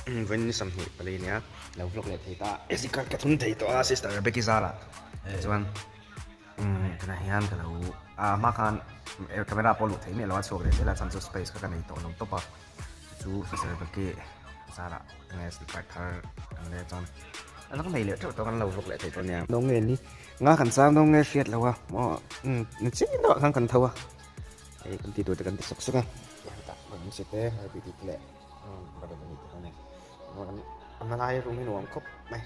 Vawiin ni 24 nia lo vlog leh thei ta a SD card ka thun thei tawh a sister Rebecca zara chuan tunah hian ka lo a hma khan camera pawh luh theih miah lo a chhuak leh zel a chhan chu space kha ka nei tawh lo tawp a chu sister Rebecca zara SD card thar kan leh chuan a lo nei leh teuh tawh kan lo vlog leh thei tawh nia. Dawng nge ni nga kan chang dawng nge hriat lo a maw ni chiah deuh ah khan kan tho a hei kan tih tur te kan ti sawk sawk a hetah rawn si te rbi te leh brother ni te kha a ni a hma lai room hi nuam khawp mai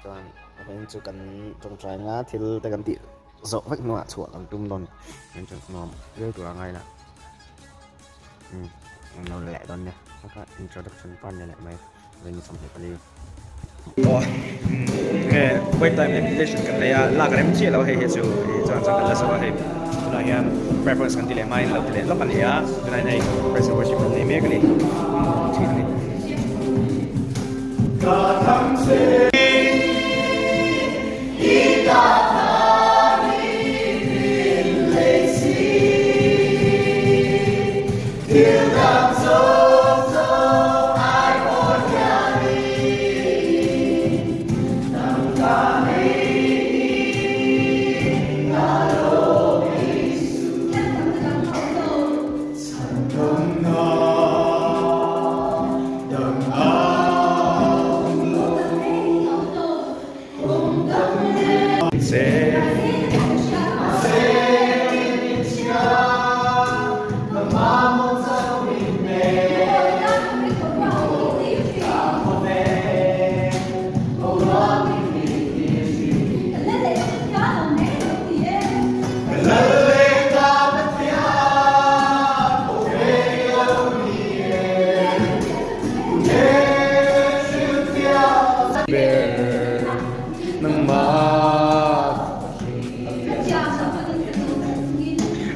chuan a then chu kan tawngtai anga thil te kan tih zawh vek hnuah chhuah kan tum dawn a ni nuam viau tur a ngai la umm an lo leh dawn nia haka introduction part ni leh mai rin 24. Aw nge quiet time leh meditation kan nei a lak rem chiah lo hei hi chu ih chuan chuan kan la zo a hei tunah hian prayer points kan ti leh hmain lo ti leh lawk a ni a tunah hian hei praise and worship kan nei mek a ni thin a ni.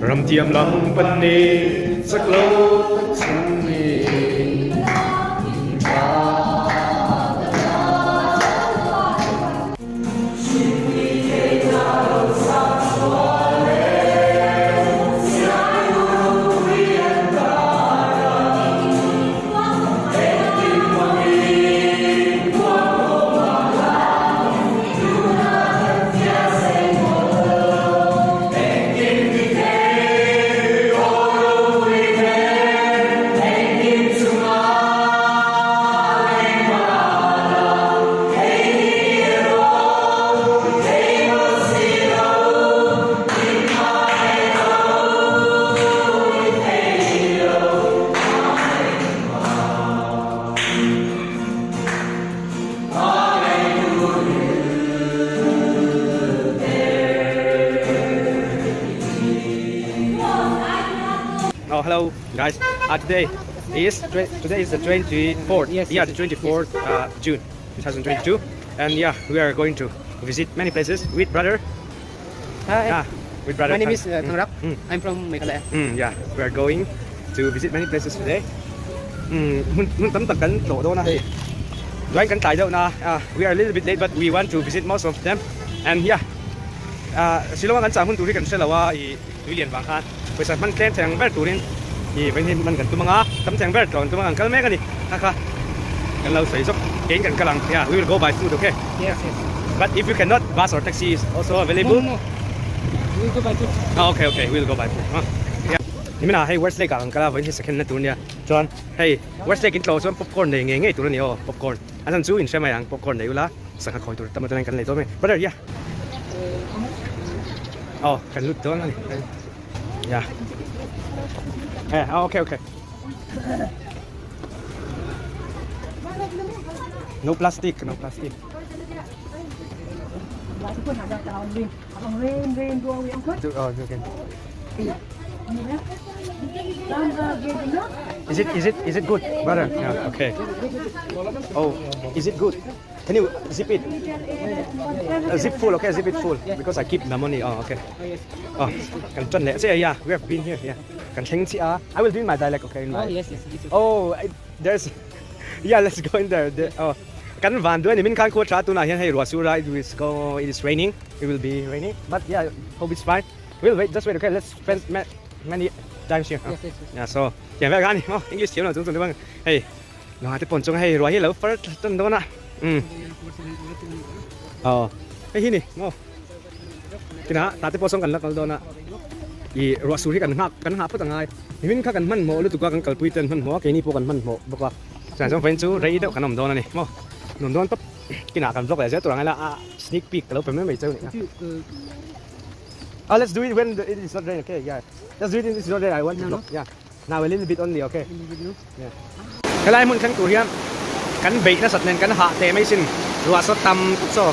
Ramtiam lam pan ni chak lo tak chung in. Oh, hello guys. Today is today is the 24th. Yes, yeah, yes, the 24th June 2022, and yeah, we are going to visit many places with brother. Hi. Yeah, with brother. My name Thang- is Thangrak. I'm from Meghalaya. Yeah, we are going to visit many places today. Hmun hmun tam tak kan tlawh dawn a hei. Duain kan tlai deuh na a, we are a little bit late but we want to visit most of them and yeah Shillong a kan chah hun tur hi kan hre lo a ih tui lian vang khan pawisa hman tlem thei ang ber turin ih vawiin hi hman kan tum ang a, tam thei ang ber tlawh kan tum ang an kal mek a ni kha kha kan lo sawi zawk kein kan kal ang yeah we will go by foot okay Yes, yes. but if you cannot bus or taxi is also available. No, no, no. We will go by foot. Ah okay okay we will go by foot huh yeah nimina hei West Lake ah kan kal a vawiin hi second na tur nia chuan hei West Lake in tlawh chuan popcorn nei ngei ngei tur a ni aw popcorn a chan chu in hre mai ang popcorn nei ula sangha khawi tur tam atangin kan lei dawn mai brother yeah aw kan lut dawn a ni yeah eh ah okay okay no plastic no plastic Oh, okay. Is it is it is it good, brother? Yeah, okay. Oh, is it good? Can you zip it? Zip full, okay? Zip it full because I keep the money. Oh, okay. Oh, kan tran leh che yeah. We have been here. Yeah. Kan thleng chi a. I will do in my dialect, okay? In my Oh, yes, yes. It's okay. Oh, I, there's yeah, let's go in there. there. Oh. Kan van duai ni min khan khua tha tunah hian hei ruah sur a it is go it is raining it will be raining but yeah hope it's fine we'll wait just wait okay let's spend many times here Yes, yes, yes. yeah so tiang vel khan ni maw English thiam lo chung chung te bang hei. Lawngah te pawn chuan hei ruah hi a lo far thla tan dawn a umm aw hei hi ni maw tinah tah te pawh sawn kan la kal dawn a ih ruah sur hi kan nghak kan nghah phawt a ngai nimin kha kan hmanhmawh lutuk a kan kalpui te an hmanhmawh a keini pawh kan hmanhmawh bawk a chutiang chuan vawiin chu rei deuh kan awm dawn a ni maw nuam dawn tawp kinah kan vlog leh zel tur ang ila a sneak peek ka lo pe mai mai cheu a nih kha. Ah let's do it when it is not rain okay yeah let's do it when it is not rain I want to vlog yeah. Now a little bit only okay. Yeah. Helai hmun thleng tur hian kan beih nasat nen kan hah teh mai sin ruah saw tam tuk saw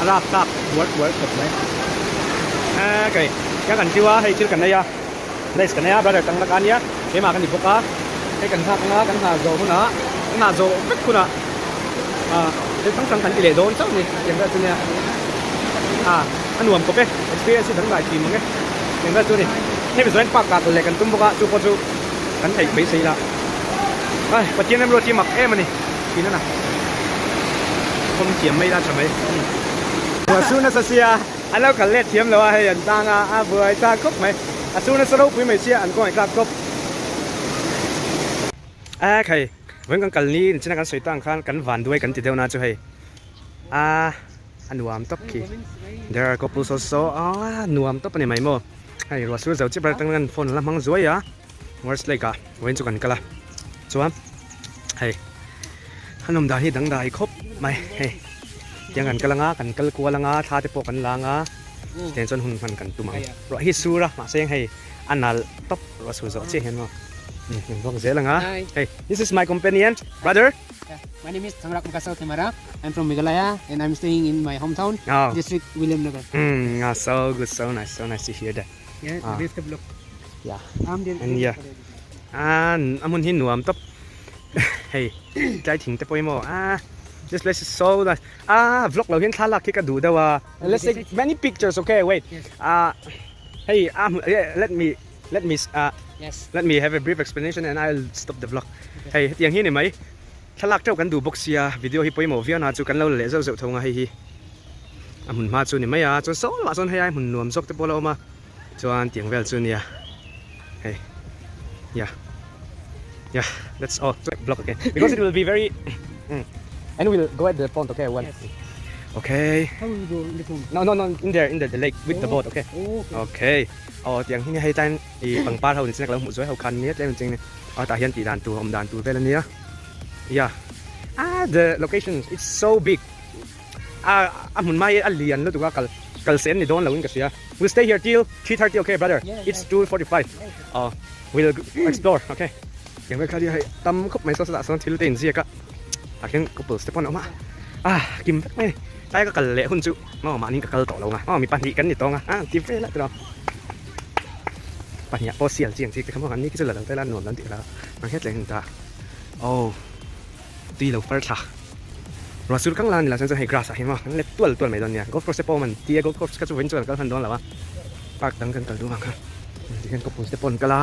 a lak tlak buar buar khawp mai. Okay, ka kan tiu a hei thil kan nei a place kan nei a brother tang laka ania keimah ka ni bawk a hei kan nghak anga kan nghah zawh hunah kan nghah zawh vek hunah ah thil hrang hrang kan ti leh dawn chauh a ni tiang vel chu nia ah a nuam khawp e experience hi dangdai thin mang e. Eng vel chu a ni. Hemi zawhin park ah kal leh kan tum bawk a, chu pawh chu kan theih beisei la. Ai, Pathian remruat hi mak em a ni, thin a na. Khawm thiam mai la tha mai. A su nasa sia, an lo kal let thiam lo a, hei an tang a, a buai thlak khawp mai. A su nasa ropui mai sia, an kawngah tlak khawp. A khai, vawiin kan kal ni, nichina kan sawi tang khan kan vanduai kan ti deuh na chu hei. A. A nuam tawp khi there are couples also ah nuam tawp a ni mai maw hei ruah sur zo chiap atang hian phone la hmang zuai a wars lake ah vawiin chu kan kal a chuan hei a nawm dan hi dangdai khawp mai hei tiang kan kal anga kan kal kual anga thla te pawh kan la anga chutiang chuan hun hman kan tum ang ruah hi sur a mahse hei a nalh tawp ruah sur zawh chiah hian maw in vawk zel anga hei this is my companion brother. My name is Thangrak Mukasau Themara. I'm from Meghalaya and I'm staying in my hometown, oh. district William Nagar. Mm, ah, so good, so nice, so nice to hear that. Yeah, ah. the block. Yeah. I'm the and yeah. Ah, amun hin nuam top. Hey, tlai thing te pawimawh. Ah, this place is so nice. Ah, vlog lo hian thlalak hi ka duh deuh a. Let's take many pictures, okay? Wait. Yes. Ah, hey, ah, yeah, let me let me ah Yes. Let me have a brief explanation and I'll stop the vlog. Hei hetiang hi ni mai. Thlalak teuh kan duh bawk sia, video hi pawimawh viau na chu kan lo la leh zeuh zeuh tho nga hei hi. A hmun hma chu ni mai a, chuan saw lamah chuan hei ai hmun nuam zawk te pawh la awm a, chuan tiang vel chu nia. Hei yeah yeah that's all vlog again because it will be very and we'll go at the pond okay one. Yes. Okay. How will we go in the pond? No no no in there in the, the lake with the boat okay. Oh, okay. Okay. Aw tiang hi nia hei tlaiin ih pangpar ho ni chian ka lo hmuh zuai ho khan nia tlem cheng nia aw tah hian tih dan tur awm dan tur vel ania yeah ah the location it's so big ah a hmun hma hi a lian lutuk a kal kal sen ni dawn lo in ka hria we'll stay here till 3:30 okay brother it's 2:45 aw we'll explore okay tiang vel kha nia hei tam khawp mai saw sawtah sawn thil te inziak a tah khian couples te pawh an awm a ah kim vek mai a ni tlai ka kal leh hun chu. Maw mahni ka kal tawh lo nga aw mi pahnih kan ni tawng a a ti vel a tiraw pahnih ah pawh sial chiang chi te kha maw an ni khi chu la lo tel a nuam lo an tih la ang hiat leh ang ta aw tui lo far thla ruah sur kang la ni lo chuan chuan hei grass ah hian maw kan let tual tual mai dawn nia golf course te pawh awm an tia golf course kha chu vawiin chuan an kal hman dawn lo a park dang kan kal duh vang kha tikhian couples te pawh an kal a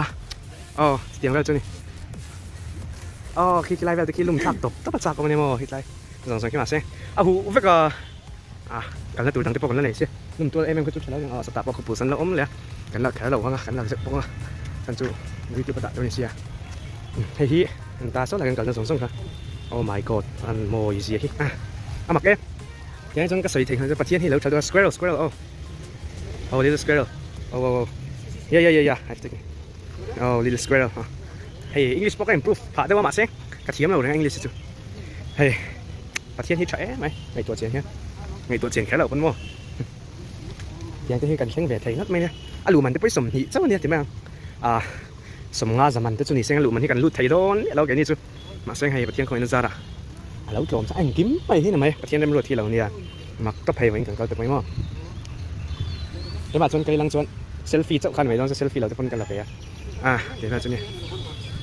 aw chutiang vel chu a ni aw khi khilai vel te khi lum thlak tawp tawp a chak awm a ni maw hetlai zawng zawng khi mahse a huh vek a. Ah, kalna tur dang te pawh kan la nei sia. Lum tual em em kha chu tha lo ang a, sawtah pawh khawpui san la awm leh a, kan la kher lo vang a, kan la zeuh bawk a, chhan chu youtube a dah tur a ni sia. Hei hi an ta sawn a kan kalna zawng zawng kha, oh my god an mawi zia hi ah a mak e. Tiang chuan ka sawi thei nghal chu Pathian hi lo tha duh a, squirrel squirrel oh oh little squirrel oh oh oh yeah yeah yeah yeah I've taken oh little squirrel ah hei English pawh ka improve phah deuh a mahse ka thiam lo reng a English hi chu hei. Pathian hi tha em mai, ngaihtuah chian hian ngaihtuah chian kher loh pawn maw. Tiang te hi kan thleng ve thei ngawt mai nia, a luh man te pawh hi 20 chauh a nia ti mai ang, ah 50 zaman te chu ni seng a luh man hi kan lut thei dawn miah lo keini chu, mahse hei Pathian khawngaihna zarah a lo tlawm chah engkim mai hi ni mai, Pathian remruat hi lo nia, mak tawp hei vawiin kan kal ta mai maw. Hemah chuan keilang chuan selfie chauh khan mai dawn se selfie lo te pawn ka la ve a. Ah tih vel chu ni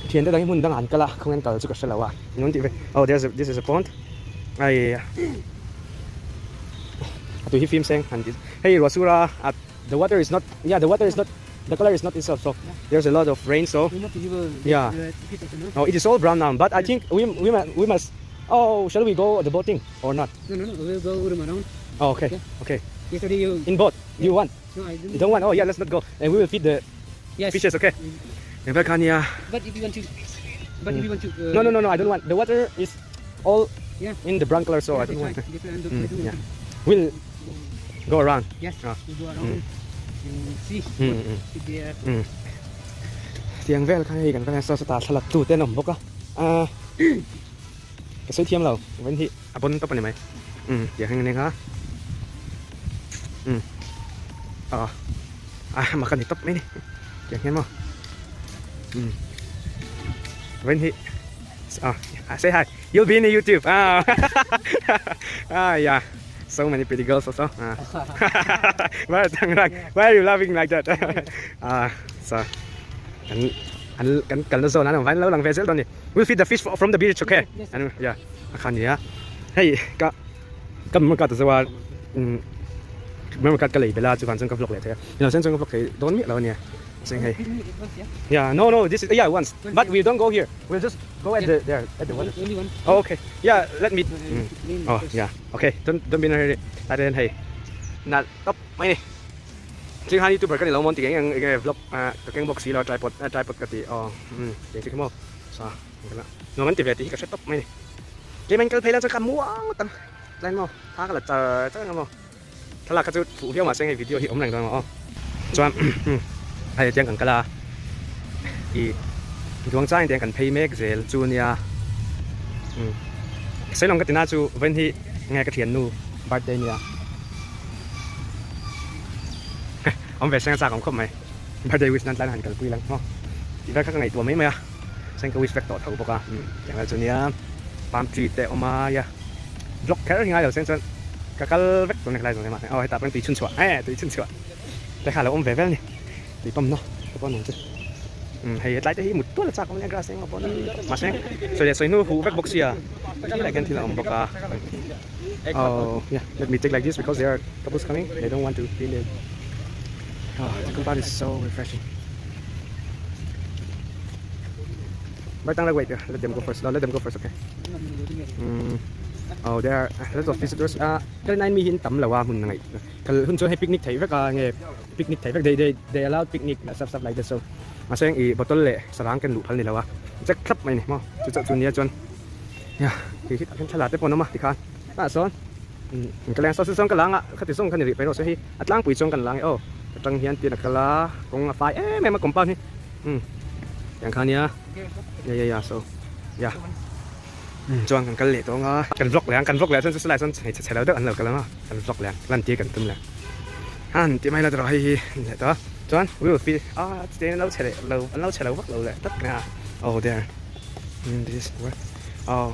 thian te dang hi hmun dangah an kal a khawnge an kal chu ka hre lo a in tih ve oh there's a this is a pond ai a tui hi fim seng han ti hei ruah sur a ah the water is not yeah the water is not the color is not itself so there's a lot of rain so yeah oh it is all brown now but I think we we we must oh shall we go the boating or not no no no we'll go around oh okay okay yesterday you in boat you want No, I don't. You don't want? Oh yeah, let's not go. And we will feed the yes. fishes, okay? Eng vel kha nia. But if you want to. But if you want to No no no no I don't want the water is all Yeah. in the brown color so I Yeah, don't want. that's right. That's right. I don't Yeah. want. We'll go around. Yes. Ah. We go around and see what is there. Tiang vel kha hei kan kan saw sawtah thlalak tu te an awm bawk a ah ka sawi thiam lo vawiin hi a pawn tawp a ni mai umm tiang hi a ni kha umm ah ah mak a ni tawp mai a ni tiang hian maw umm vawiin hi ah say hi you'll be in the youtube ah ah yeah so many pretty girls also ah why are you laughing like that ah so Kan an kan kalna zawn an awm vangin an lo lang ve zel dawn a ni. We'll feed the fish from the beach okay? An yeah a kha nia. Hei ka ka memory card ta zo a umm memory card ka lei belh a chuvang chuan ka vlog leh thei a. Ilo chuan chuan ka vlog thei dawn miah lo a nia. Chuan hei yeah no no this is yeah once but we don't go here we'll just go at the there at the water. Oh okay yeah let me oh yeah okay don't don't be in a hurry. Tlai te hian hei nalh tawp mai a ni. Ching han youtuber ka ni lo mawn ti eng eng enge vlog ka keng bawk si lo tripod tripod ka ti aw umm tiang chu khi maw sa nuam an ti ve tih hi ka hre tawp mai a ni keimah in kal phei lang chuan ka muang ngawt ang tlai maw thla ka la char char ang maw thlalak kha chu fuh viau mahse hei video hi awm reng dawn maw aw chuan hei tiang kan kal a ih duang changin tiang kan phei mek zel chu nia umm sailawng ka ti na chu vawiin hi nge ka thiannu birthday nia. Awm ve seng a chak awm khawp mai. Birthday wish nan tlai han kalpui lang maw. Tih vel kha ka ngaihtuah mai mai a. Chuan ka wish vek tawh tho bawk a. Tiang vel chu nia palm tree te awm a ia vlog kher hi ngai lo seng chuan ka kal vek tur a ni helai zawng emaw aw hetah pawh tui chhun chhuah eh tui chhun chhuah te kha a lo awm ve vel a ni. Tui pump na te pawh a nuam chu. Hei hetlai te hi mut tual a chak awm a nia grass eng emaw pawh mahse sawi leh sawi hnu huh vek bawk sia helai hian thil a awm bawk a. Oh yeah, let me take like this because there are couples coming. They don't want to be in the. Oh, the compound is so refreshing. But I'm like, wait, let them go first. No, let them go first, okay? Oh, there are a lot of visitors. Ah, kal nine mi hin tam lo a hun ngai. Kal hun chuan hei picnic thei vek a nge picnic thei vek they they they allowed picnic stuff stuff like that so mahse i bottle leh sarang ken luh phal ni lo a check thlap mai ni maw chu chu chu nia chuan Nia hei hi tah hian thla te pawh an awm a tikhan tah sawn umm ka leng saw sawn ka lang a khati zawng kha ni rih mai rawh se hei a tlangpui chuan kan lang e aw ka tang hian tin a kal a kawng a fai em em a compound hi umm tiang kha nia ya ya ya so ya umm chuan kan kal leh tawh ang a kan vlog leh ang kan vlog leh chuan chu silai chuan hmeichhe chhe lo deuh an lo kal ang a kan vlog leh ang lan tir kan tum leh ang han ti mai la tawh hei hi leh tawh a chuan we will feel ah chutiang in an lo chhe leh lo an lo chhe lo vak lo leh tlat mai a oh there. This is where oh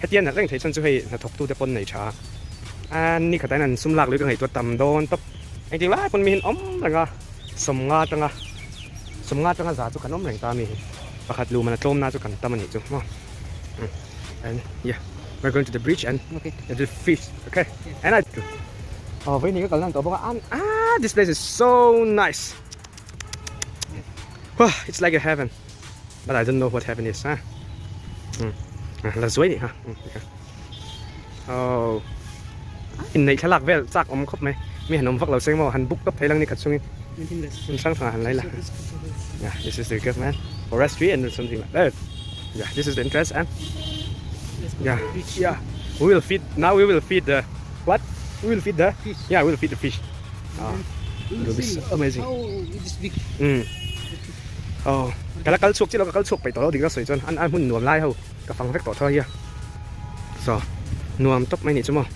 hetia nalh reng thei chuan chu hei hnathawk tute pawn nei tha a ni khatah hian an sum lak lui ka ngaihtuah tam dawn tawp engtik lai pawn mi hi an awm reng a sawmnga atanga sawmnga atanga za chu kan awm reng ta mi hi pakhat luh man a tlawm na chu kan tam a nih chu maw and yeah we are going to the bridge and the fish okay and I oh vawiin hi ka kalna an tawh bawk a ah this place is so nice wah it's like a heaven. But I don't know what heaven is ha. La zuai nih kha. Oh. In nei thlalak vel chak awm khawp mai. Mi han awm vak lo seng maw han book tawp thei lang ni khat chungin. In hrang hrang ah han lai la. Yeah, this is the government forestry and something like that. Yeah, this is the entrance and yeah, yeah. We will feed now we will feed the what? We will feed the fish. Yeah, we will feed the fish. Ah, it will be so amazing. Mm. Aw ka la kal chhuak chiah lo ka kal chhuak peih tawh lo dik na sawi chuan an hmun nuam lai ho ka fang vek tawh tho a hia saw nuam tawp mai nih chu maw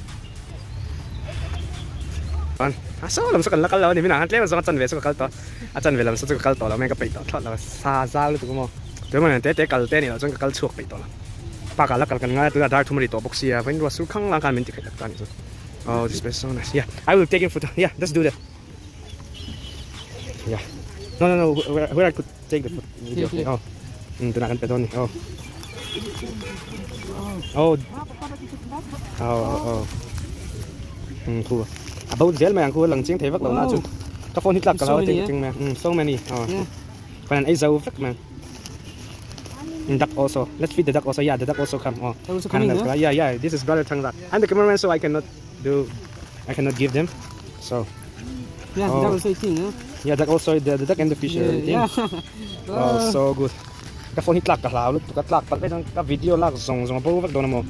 chuan a saw lam saw kan la kal lo a ni minah khan tlem zawng a chanve chu ka kal tawh a chanve lam saw chu ka kal tawh lo mai ka peih tawh thlawt lo sa zau lutuk a maw tunah hian te te kal te a nih loh chuan ka kal chhuak peih tawh lo park ah la kal kan ngai a tunah dar thum a ri tawh bawk sia vawiin ruah sur khang lang khan min ti khaih tak ta a nih chu oh this place is so nice yeah I will take in photo yeah let's do that. Yeah. No, no, no. Where, where I could take the video? Okay. Oh. Tunah kan pe dawn ni. Oh. Oh. Oh, oh, oh. Khu. A bo zel mai ang khu lang chiang thei vak lo na chu. Ka phone hi tlak ka lo ting ting mai. So many. Oh. Kan an ei zo vek mai. Duck also. Let's feed the duck also. Yeah, the duck also come. Oh. Also coming, huh? Yeah, yeah. This is brother Tangrak. I'm the cameraman, so I cannot do I cannot give them so yeah oh. duck also eating huh? yeah duck also the, the duck and the fish yeah, are eating yeah. oh so good. Ka phone hi tlak ka hlau lutuk a tlak palh vek chuan ka video lak zawng zawng a bo vek dawn a maw.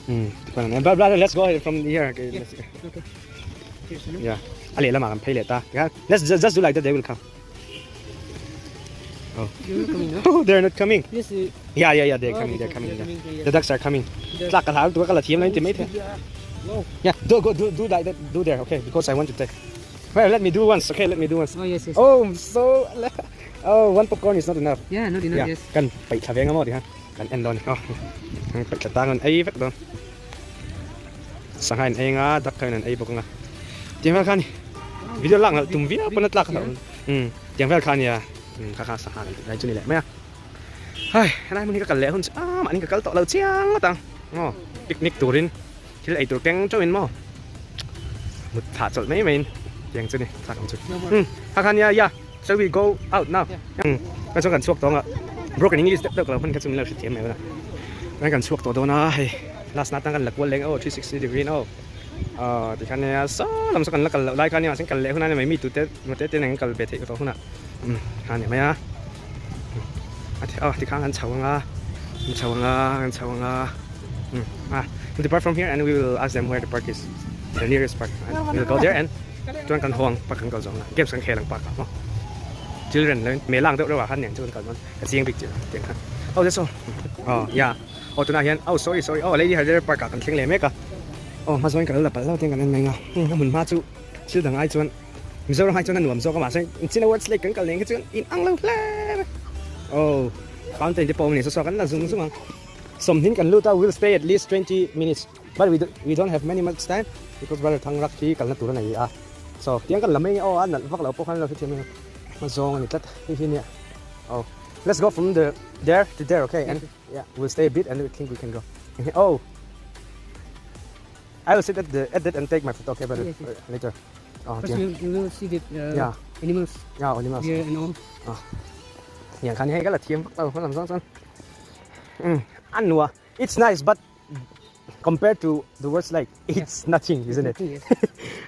Umm tikhuan an en brother let's go ahead from here okay let's Okay. Yeah a lehlamah kan phei leh ta tikhan let's just do like that they will come. Oh. They're coming, no? Oh, they're not coming. Yes. Yeah, yeah, yeah, they're Oh, coming, they they're coming. they're Yeah. coming, yeah. The ducks are coming. Tlak ka hlau tu ka la thiam lai ti mai the. No. Yeah, do go do do like that, do there, okay? Because I want to take. Well, let me do once, okay? Let me do once. Oh, yes, yes. Oh, so oh, one popcorn is not enough. Yeah, not enough, Yeah, yes. kan paih thla ve nga maw ti kha kan en dawn oh kan paih thla tang an ei vek dawn sangha in ei nga duck kha in an ei bawk anga tiang vel kha ni video lak nalh tum viau pawn a tlak hlauh um tiang vel kha ania um kha kha sangha kan tih lai chu ni leh mai a hai helai hmun hi ka kal leh hun chu ah mahni ka kal tawh lo chiang ngawt ang maw picnic turin thil ei tur keng chauhin maw mut thah chawlh mai maiin tiang chu ni thlak ang chu um kha kha nia ya shall we go out now um kan chuan kan chhuak tawng a broken english deuh deuh ka lo hman kha chu min lo hrethiam mai a kan kan chhuak tawh dawn a hei last na atang kan la kual leng aw 360 degree in aw ah tikhan nia saw lam saw kan la kal loh lai kha nia mahse kal leh hunah nia mai mi tute mate te nen kan kal ve theih tawh hunah um kha a ni mai a aw tikhan kan chho anga kan chho anga kan chho anga um ah we depart from here and we will ask them where the park is the nearest park and we will go there and chuan kan haw ang park kan kal zawng a games kan khel ang park ah maw children lo in mela ang deuh reuh ah khan nen chu kan kal dawn ka chiang bik chiah tiang khan oh that's all oh yeah aw tunah hian oh sorry sorry oh lady herder park ah kan thleng leh mek a aw hma zawngin ka lo la palh lo tiang kan en mai ang a a hmun hma chu thil dang ai chuan Mizoram ai chuan a nuam zawk a mahse China Words Lake kan kal nen kha chuan in ang lo hle mai oh fountain te pawh awm a ni saw saw kan la zung zung ang sawmhnin kan lut a we will stay at least 20 minutes but we we don't have many much time because brother Thangrak hi kalna tur a nei a so tiang kan la mai nge aw a nalh vak loh pawh khan lo hrethiam mai a zawng a ni tlat hei hi nia oh let's go from the there to there okay and yeah we will stay a bit and we think we can go oh I will sit at the at that and take my photo okay brother Yes, yes. later. Oh, First yeah. we will see the Yeah. animals Yeah, animals. here and all. Yang khan hei ka la thiam vak lo lam zawng chuan. An nua. It's nice but compared to the words like it's nothing isn't it? Nothing, yes.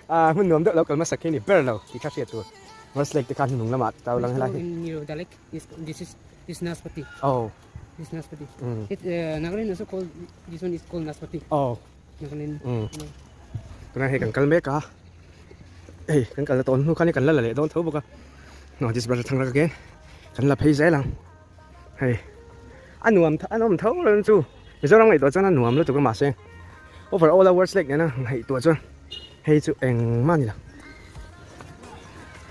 Ah hmun nuam deuh lo kal hmasak hi ni ber lo tih kha hriat tur. Words like te khan hnung lamah tau lang helai hi. In near the lake is this is this Naspati. Oh. This Naspati. Mm. It Nagaland also called this one is called Naspati. Oh. Nagaland. Mm. Tunah hei kan kal mek a. Hei kan kal na tawn hnu khan hi kan la la leh dawn tho bawk a. No this brother thang rak again. Kan la phei zel ang. Hei a nuam a nawm tho lo chu. Mizoram ngaihtuah chuan a nuam lutuk a mahse over all the words lake nena ngaihtuah chuan hei chu engmah a ni lo.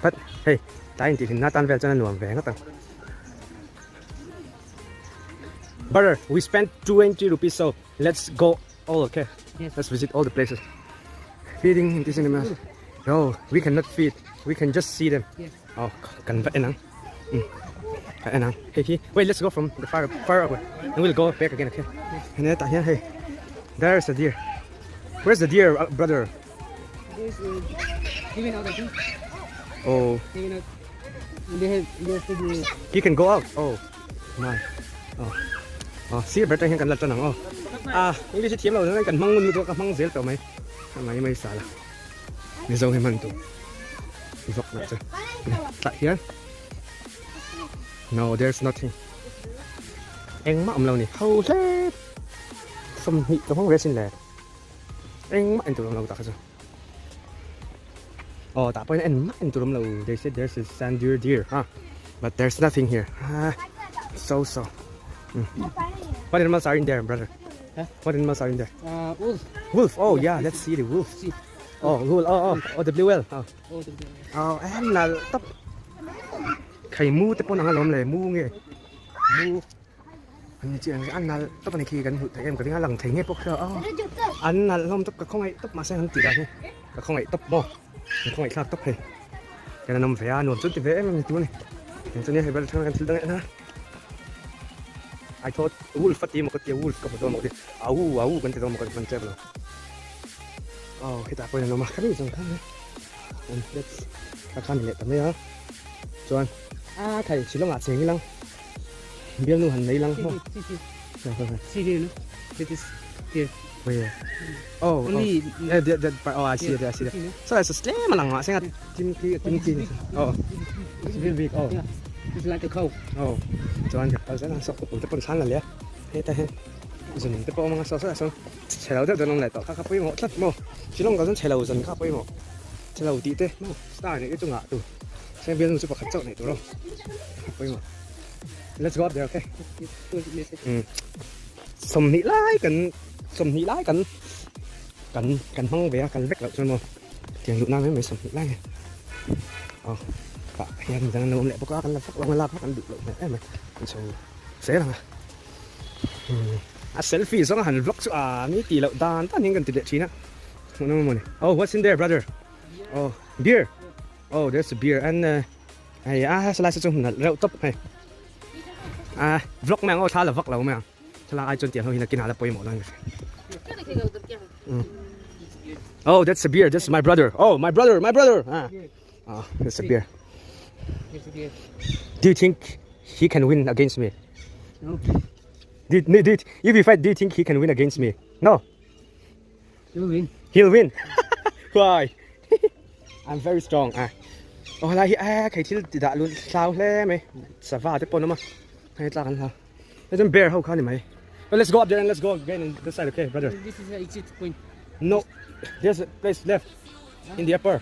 But hei tlai intihhlimna atan vel chuan a nuam ve ngawt ang. Brother, we spent 20 rupees, so let's go all, okay? Yes. Let's visit all the places. Feeding in this animals. No, we cannot feed. We can just see them. Yes. Oh, kan va en ang. Ka en ang. Hei hi. Wait, let's go from the far far away. And we'll go back again, okay? And then hian hei. There's a deer. Where's the deer, brother? There's given out, I think. Oh. Given out. They have they have to do. You can go out. Oh. My. Oh. Oh, sir ber tang hian kan la tan ang aw. Ah, English hi thiam lo chuan kan hmang ngun lutuk a ka hmang zel tawh mai. Ka mai mai sal a. Mizo hi hman tur vak lah chu. Tah hian. No, there's nothing. Engmah awm lo ni. Ho hle. 20 ka hmang ve sin le. Engmah en tur awm lo tah kha chu. Aw tah pawhin engmah en tur awm lo they said there's a sand deer deer ha but there's nothing here ha so so what animals are in there brother Huh? what animals are in there Wolf. Wolf oh yeah let's see the wolf See. Oh wolf oh oh oh the blue whale oh Oh, the blue whale. Oh em là tóc khai mu te pawh ang alawm le mu nge mu An chi ang an nalh tawp a ni khi kan hmuh theih em ka ring a lang thei nge pawh kha a an nalh hlawm tawp ka khawngaih tawp mahse an tih dan hi ka khawngaih tawp maw an khawngaih thlak tawp hei hian an awm ve a nuam chu ti ve em em ni tur a ni eng chu nia hei ber thlang kan thil dang en a I thought wolf a ti emaw ka tia wolf ka hmu dawn maw ka ti au au kan ti dawn maw ka ti hman tep lo aw hetah pawhin an awm a ka rin zawng khan an let's ka khan leh ta mai a chuan a thei shillong ah cheng ilang. Bialnu han nei lang maw? See here no? That is here. Where? Oh, oh. Yeah, that, that part. Oh, I see it, I see it. So it's a slim lang ma. Singa tim ki tim ki. Oh. It's very big. Oh. It's like a cow. Oh chuan ka kal zel a saw couple te pawn thlan la leh a hetah hian zun te pawh a awm ang a saw saw ah sawn chhe lo deuh dawn awm leh tawh kha kha pawimawh tlat maw Shillong kal chuan chhe lo zan kha pawimawh chhe lo tih te maw star neih te chu ngah tur seng bialnu chu pakhat chauh neih tur aw pawimawh let's go up there okay umm sawmhnih lai kan sawmhnih lai kan kan kan hmang ve a kal vek loh chuan maw tiang luh nan mai mai sawmhnih lai a ni aw tah hian midang an lo awm leh bawk a kan la vak lo ang a lak vak an duh loh hmel em mai an chho zel ang a umm a selfie zawng a han vlog chu a ni tih loh dan dan hian kan ti leh thin a hmuhnawm emaw ni oh what's in there brother oh beer oh there's a beer and hei a helai saw chu hmun nalh reuh tawp hei a vlog mai ang aw thla la vak lo mai ang thlalak ai chuan tiang ho hi nakinah la pawimawh dawn ka hria oh that's a beer that's my brother oh my brother my brother ah ah that's a beer do you think he can win against me No. do, do, if we fight do you think he can win against me no He'll win. He'll win. Why? I'm very strong. Ah. Oh lai hi a khei thil ti dah lu hlau hle mai. Sava te pawh an awm a. Hei tlak an hlau. Hei chuan bear ho kha ni mai. Well, let's go up there and let's go again in this side, okay, brother? This is the exit point. No, there's a place left in the upper,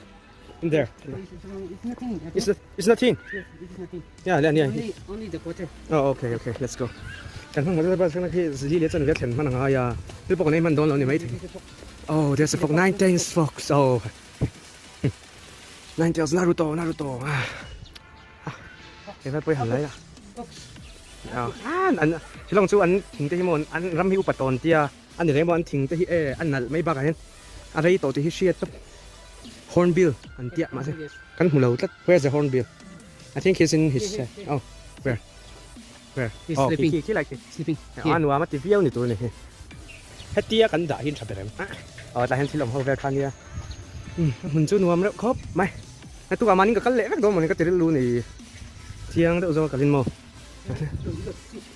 in there. It's nothing. It's, it's nothing. Yes, it's nothing. Yeah, yeah, yeah. Only, only the water. Oh, okay, okay, let's go. Kan hmang hmasa bak khi zili leh chan ve thlen hman anga ya. Thil pawh kan ei hman dawn lo ni mai thei. Oh, there's a fox, nine tails fox. Oh. Nine tails Naruto, Naruto. Ah. He vai pawh hi han lai a. Ah, an shillong chu an thing te hi maw an ram hi upa tawn tia a ni reng maw an thing te hi e a nalh mai bakah hian a rei tawh tih hi hriat tawp. Hornbill an tia mahse kan hmu lo tlat. Where's the hornbill? I think he's in his oh where where He's oh sleeping. khi khi lai khi Sleeping. a nuam a ti viau ni tur a ni hi hetia kan dah hi tha ber em aw tlai hian thil awm ho vel kha nia a hmun chu nuam reuh khawp mai a tukah mahni ka kal leh vek dawn mawni ka ti rilru ni chiang deuh zawk a kalin maw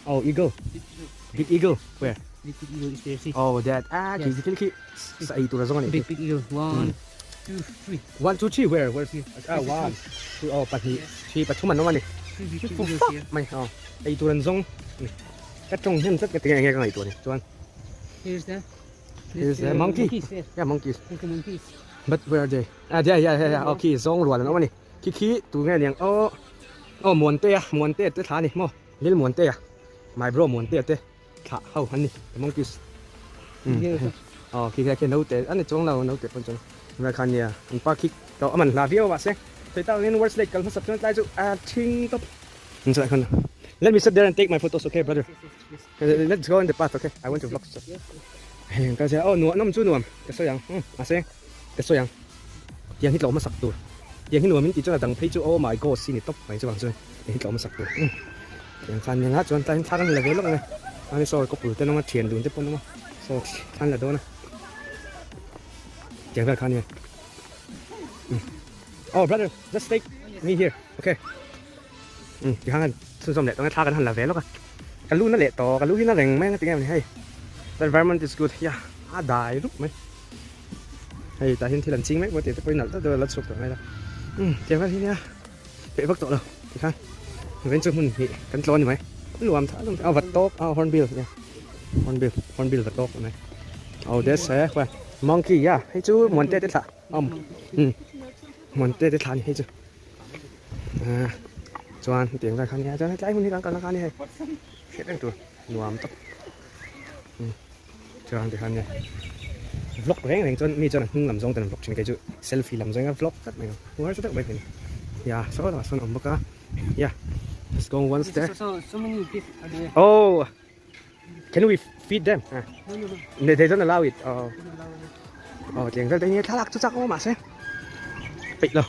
oh eagle big eagle where Big big eagle is there see oh that ah khi khi khi sa ei tur a zawng a ni big big eagle one two three One two three where where is he ah one two oh pahnih three pathum an awm a ni fuh mai aw ei tur an zawng ka tawng hnem tlat ka ti nge nge ka ngaihtuah ni chuan here's the here's the monkey yeah monkeys but where are they ah there yeah yeah yeah okay zawng rual an awm a ni khi khi tu nge niang aw aw muantea muantea te thla a ni maw lil muantea my bro muantea te thlah ho an ni the monkeys aw khi khi khi naute a ni chuang lo naute pawn chuan tunah khan nia an pa khi to a man hla viau a mahse sawi tak angin words lake kal hmasa chuan tlai chu a thing tawp an chulai khan let me sit there and take my photos okay brother let's go in the path okay I want to vlog so heng ka zia aw nuam nawm chu nuam ka sawi ang mahse ka sawi ang tiang hi tlawh hmasak tur tiang hi nuam in tih chuan a dang phei chu oh my god si ni tawp mai chu ang chuan tiang hi tlawh hmasak tur tiang khan nia chuan tlai thla kan la ve lawk ang e ani saw couple te an awm a thian dun te pawh an awm a saw thla an la dawn a tiang vel kha ania oh brother just take me here okay tikhan kan chhunzawm leh tawng e thla kan han la ve lawk a ka lu na leh tawh ka lu hi na reng mai ang a ti nge mawni hei the environment is good yeah a dai rup mai. Hei tah hian thil an ching mek maw tih te pawh hi nalh deuh deuh a la chhuak tawh mai la umm tiang vel hi nia peih vak tawh lo tikhan vawiin chu hmun hnih kan tlawn a ni mai nuam tha hlawm a vat tawk a hornbill nia hornbill hornbill vat tawk a ni oh that's a where monkey yeah hei chu muante te thlah um muante te thlah a ni hei chu ah chuan tiang vel kha nia chuan hetlai hmun hi kan kalna kha a ni hei hriat reng tur nuam tak umm. Chuan tikhan nia vlog reng reng chuan mi chuan a hnung lam zawng ten an vlog thin a kei chu selfie lam zawng a vlog tlat mai ang uar chu deuh mai thei a ni ya saw lamah sawn a awm bawk a ya let's go once there oh can we feed them ah they don't allow it oh oh tiang vel te hi thlalak chu chak awm mahse peih lo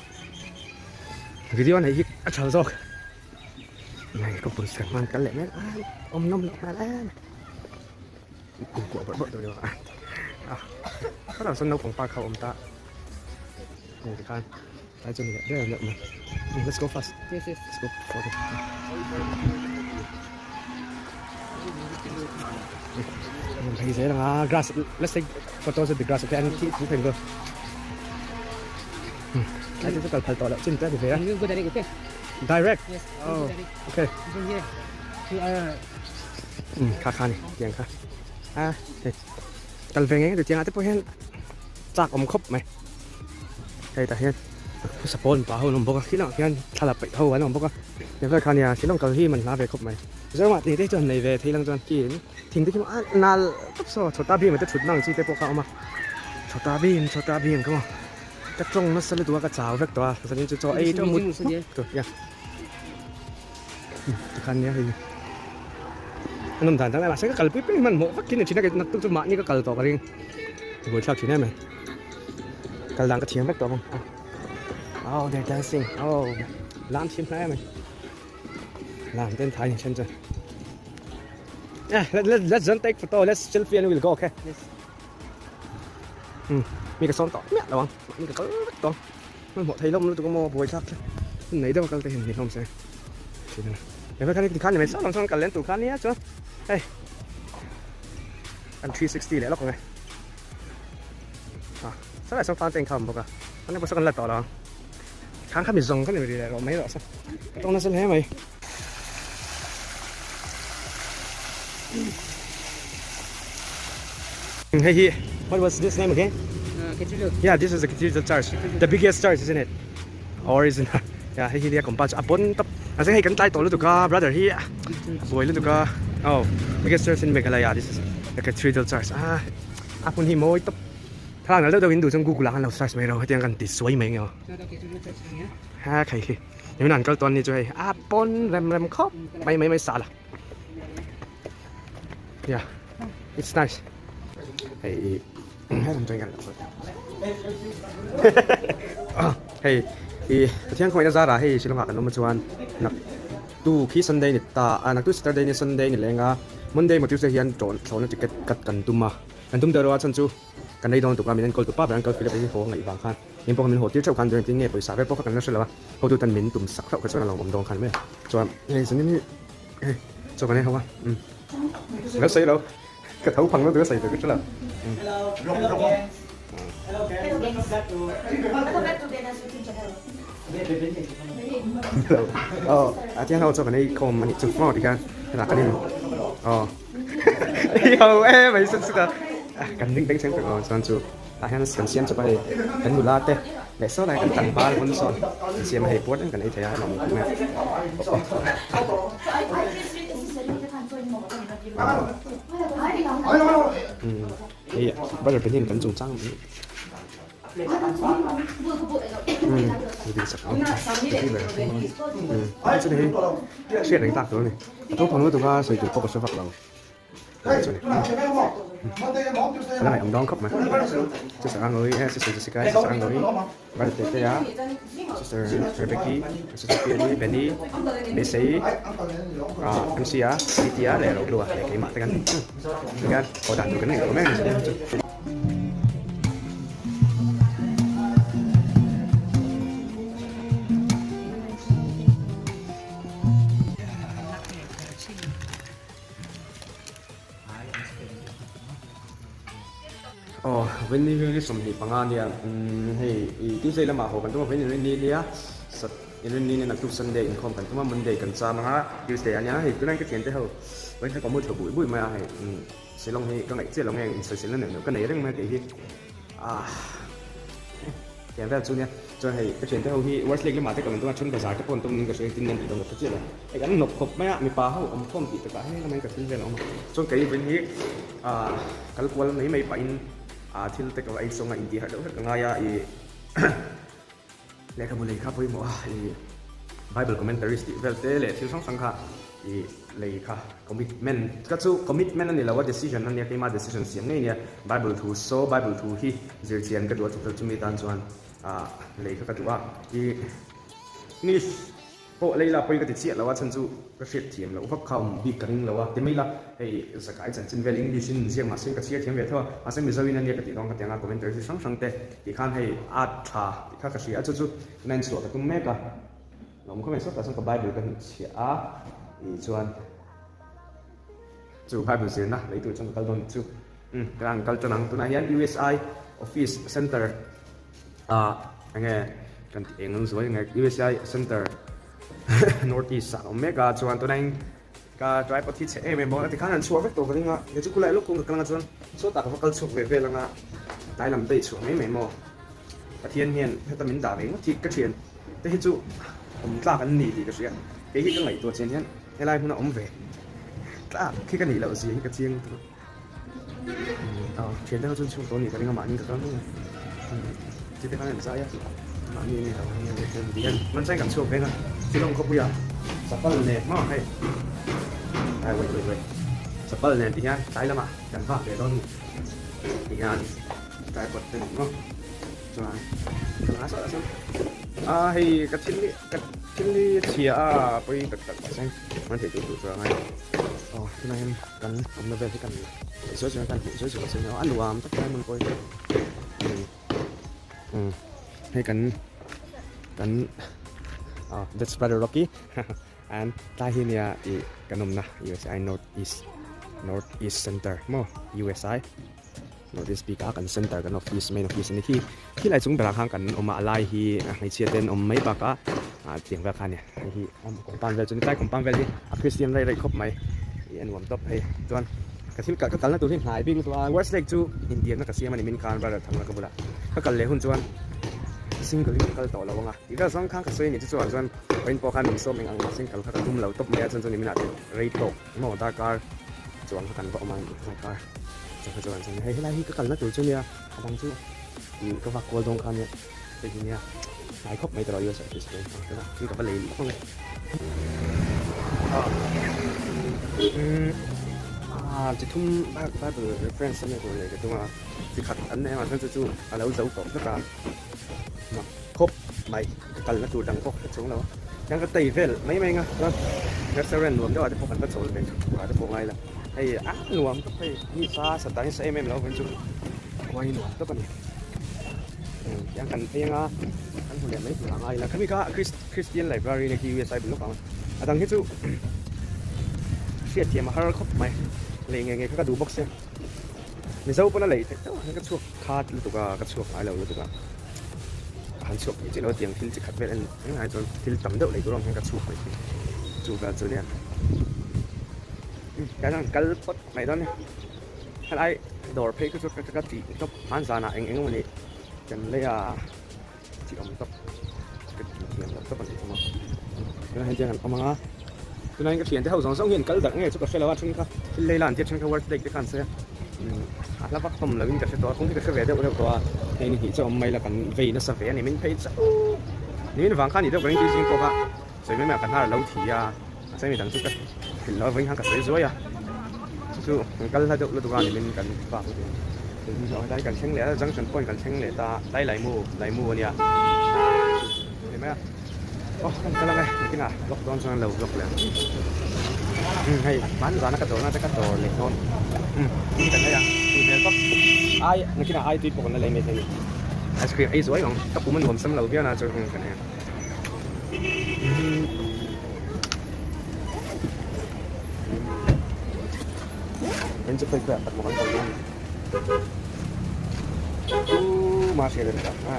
video a neih hi a tha zawk nai ka pawisa kan hman kal leh mek a awm nawm loh hmel em. Kum kuah bawrh bawrh tur ni bawk a khatah sawn naupang park ho a awm ta heng te khan tlai chu ni leh ber leh mai let's go fast let's go for the hei zel anga grass let's take photos of the grass okay and keep you can go tlai chu kal phal tawh loh chin te a ni ve a. Direct? Yes. Oh, Direct. okay. From here to our Um, kha kha ni, tiang kha. A, hei. Kal ve ngei tiang ah te pawh hian chak awm khawp mai. Hei tah hian sapawn pa ho an awm bawk a, khilangah khian thla la peih ho an awm bawk a. Tiang vel kha nia, Shillong kal hi man hla ve khawp mai. Mizoramah tih te chu han nei ve thei lang chuan khi thing te khi a nal tawp saw chhawta bim te thut na ang chi te pawh kha a awm a. Chhawta bim, chhawta bim ka maw. Ka tawng nasa lutuk a ka chau vek tawh a zanin chu chaw ei teuh mut hmak tur nia tikhan nia hei a nawm dan dang lai mahse ka kalpui peng hmanhmawh vak in a thin a naktuk chu mahni ka kal tawh ka ring buaithlak thin em em kal dan ka thiam vek tawh bawk oh they're dancing oh lam thiam hle mai lam ten thai ni then chuan eh let let let's don't take photo let's selfie and we'll go okay yes. Umm mi ka sawm tawh miah lo ang mahni ka kal vek tawh ang hmanhmawh thei lawm lutuk a maw buai thlak thlak hun nei deuh a kal te hian ni hlawm se thin a ni khan tikhan ni mai sawn ang chuan kal leh tur khan nia chuan hei an 360 leh lawk ang e ah saw lai sawn fan te inkham bawk a an pawh saw kan la tawh lo ang khang kha mi zawng kha ni ri leh rawh mai rawh se ka tawng nasa hle mai. Hei hi what was this name again? Cathedral. Yeah, this is the cathedral church. The biggest church, isn't it? Or is it not? Yeah, hei hi nia compound chu a bon tawp. Mahse hei kan tlai tawh lutuk a brother hi a buai lutuk a. Oh, biggest church in Meghalaya. This is the cathedral church. Ah, a hmun hi mawi tawp. Thlalak nalh deuh deuh in duh chuan Google ah khan lo search mai rawh hetiang kan ti suai mai nge aw. Ha khai khi. Nimin an kal tawn ni chu hei a pawn rem rem khawp mai mai mai sal a yeah it's nice hei i he lam chuan kan lo hei i Pathian khawngaihna zarah hei Shillong ah kan awm chuan nak tu khi Sunday ni ta a nak tu Saturday ni Sunday ni leng a Monday maw Tuesday hian tlawn thlawhna ticket cut kan tum a kan tum deuh a chhan chu kan ei dawn tuk a min enkawl tu pa ber an kal Philip a hi haw ngaih vang khan Min pawh kha min haw tir theuh khan duh engtin nge pawisa vel pawh kha kan la hre lo a, hotu tan min tum sak hlauh kha chuan a lo awm dawn khan mai a. Chuan hei zanin hi hei chaw kan ei ho a, umm ka sawi lo, ka tho phang lo tur a sawi tur ka hre lo. Hello, aw a tiang ho chaw kan ei khawm a nih chu maw tikhan hetah kan in aw i ho em mai sut sut a, kan ding beng cheng tawh lo chuan chu. Tah hian kan siam chawp a hei kan nula te leh saw lai kan tlangval pawn sawn an siam a hei puar reng kan ei thei a lawm khawp mai a hei brother pahnih kan chungchang hriat reng tak tur a ni a thawk lutuk a sawi tur pawh ka hre vak lo. A ngaih awm dawn khawp mai sister Angawi eh sister Jessica sister Angawi brother Tetea sister Rebecca sister Piani Benny Beisei ah MC a Titi a leh Rohlua leh keimah te kan tikhan haw dan tur kan ngaih awm em em chu. Aw Veni hi ni 25 ania umm hei ih Tuesday lamah haw kan tum a Veni ni nia sat Inrinni nen naktuk Sunday inkhawm kan tum a Monday kan cham anga Tuesday ania hei tunah hian ka thiante ho vawiin kha ka mu tha bui bui mai a hei umm Shillong hi ka ngaih chiah lo nge insawisel na neuh neuh ka nei reng mai a tih hi ah. Tiang vel chu nia, chuan hei ka thiante ho hi West Lake lamah te ka rawn tum a, then bazar te pawh an tum niin ka hria engtin nge an tih dawn ka hre chiah lo. Hei kan hnawk khawp mai a, mipa ho awm khawm tih takah heng lamah hian ka thil vel a awm a, chuan kei vawiin hi ah kal kual mai mai pahin ah thil te ka va ei sawng a, intih harh deuh hlek ka ngai a, ih lehkhabu lei kha pawimawh a, ih Bible commentaries tih vel te leh thil hrang hrang kha ih lei kha commitment ka chu commitment a ni lo a decision a nia keimah decision siam ngei nia Bible thu saw Bible thu hi zirchian ka duh a chupel chumi tan chuan ah lei kha ka duh a ih English pawh lei la pawi ka ti chiah lo a chhan chu ka hriat thiam loh vak kha awm bik ka ring lo a ti mai la hei zakai chanchin vel English in ziak mahse ka chhiar thiam ve tho a mahse Mizo in a nia ka tih dawn ka ti ang a commentary chi hrang hrang te tih khan hei a tha tih kha ka hria a chu chu tunah in chhuah ka tum mek a. Lawm khawp mai sawtah chuan ka Bible ka hnutchhiah a, ih chuan chu Bible zirna lei tur chuan ka kal dawn chu umm ka ang kal tan ang tunah hian USI office center ah enge kan tih eng ang zuai enge USI center. North East ah a awm mek a chuan tunah in ka tripod hi chhe em em bawk a tikhan an chhuah vek tawh ka ring a kei chu khulai lawk kawng ka kal anga chuan sawtah ka va kal chhuak ve vel anga tlai lam daih chhuah mai mai maw Pathian hian heta min dah ve ngawt hi ka thian te hi chu awm tlak an ni tih ka hria kei hi ka ngaihtuah chian hian helai hmuna awm ve tlak khi ka nih loh zia hi ka chiang lutuk a thian te ho chuan chhuak tawh a nih ka ring a mahni ka kal mai a chite khan an zai a mahni a ni lo hei hian hman chuan kan chhuak veng a Shillong khawpuia chapal nen maw hei ai wait wait wait chapal nen tih hian tlai lamah kan vak ve dawn a ni ti hian tripod te nen maw chuan ka la sawt a chuan a hei ka thil hi ka thil hi chhia a pawi tak tak mahse hman theih tur tur chu a ngai aw tunah hian kan awmna vel hi kan sawi sawi kan hmuh sawi sawi sawi a nuam tak mai hmun pawh hi umm hei kan kan ah that's brother Rocky and tlai hi nia ih kan awmna U_S_I north east north east center maw U_S_I North east bik a kan center kan office main office a ni khi khilai chung berah khan kan awm a a lai hi hmeichhia te an awm mai bakah ah tiang vel kha a ni hei hi compound vel chu ni tlai compound vel hi a christian rei rei khawp mai ih a nuam tawp hei chuan ka thil ka kalna tur hi hnai bik lutuk a west lake chu intiamna ka siam a ni min khan brother thangna ka bulah ka kal leh hun chuan single in ka kal tawh lo ang a tih vel zawng khan ka sawi a ni chu chuan chuan vawiin pawh khan min sawm eng ang mahse kal kha ka tum lo tawp mai a chuan chuan niminah te rei tawk maw darkar chuan kha kan va awm a darkar chuan kha chuan chuan hei helai hi ka kalna tur chu nia a dang chu ih ka vak kual dawn kha nia hei hi nia hnai khawp mai tawh US office te ang chu ka va lei lawk ang e ah chi thum bible reference a nia tur lei ka tum a chi khat an nei a chuan chu chu a lo zo tawh vek a mak khawp mai ka kalna tur dang pawh ka hre chuang lo a hian ka tei vel mai mai ang a chuan restaurant nuam deuh ah te pawh kan va chawl ve thut ah te pawh ngai la hei a nuam tawp hei ni sa sa tan sa em em lo vang chu khua hi nuam tawp a ni tiang kan phei anga kan hmu leh mai tur a ngai la khami kha Christian library na khi U_S_I bul lawk ang a dang hi chu hriatthiam a har khawp mai lei nge nge kha ka duh bawk sia. Mizo pawn a lei theih deuh ang hian ka chhuak khat lutuk a, ka chhuak ngai lo lutuk a, ka han chhuak thei chiah lo a tiang thil chi khat vel en reng ai chuan thil tam deuh lei tur ang hian ka chhuak mai thei chu vel chu nia kan han kal phawt mai dawn nia helai dawr phei kha chu ka ka tih tawp hman zanah eng eng emawni kan lei a chi awm tawp ka ti thiam loh tawp a ni thung a tunah hian tiang an awm ang a tunah hian ka thiante ho zawng zawng hi an kal darh nge chu ka hre lo a then kha thil lei la an tia then kha world lake te kha an sawi a umm a hla vak hlawm loin ka hre tawh a kawng hi ka hre ve deuh deuh tawh a hei ni hnih chu a awm mai la kan vei nasa ve a ni min phei chauh ni min vang kha a ni deuh ka ring tih zing pawh kha sawi mai mai a ka hnar a lo thi a mahse mi dang chu ka hrilh loh a vawiin khan ka sawi zuai a chu chu kan kal hla deuh lutuk a ni min kan vak lutuk a ni kan thleng leh a junction point kan thleng leh ta tlai laimu laimu a nia ni mai a aw kan kal ang e nikinah vlog dawn chuan lo vlog leh ang umm hei hman zana ka dawrna te ka dawr leh dawn umm tui kan ei a tui hmel tawp ai nikinah ai tui pawh kan la lei mai thei a ni ice cream ei zuai ang ka pum a nuam sam lo viau na chuan kan ei ang. Heng chu khawi khawiah tak maw kan kal dawn u mahse leh ta a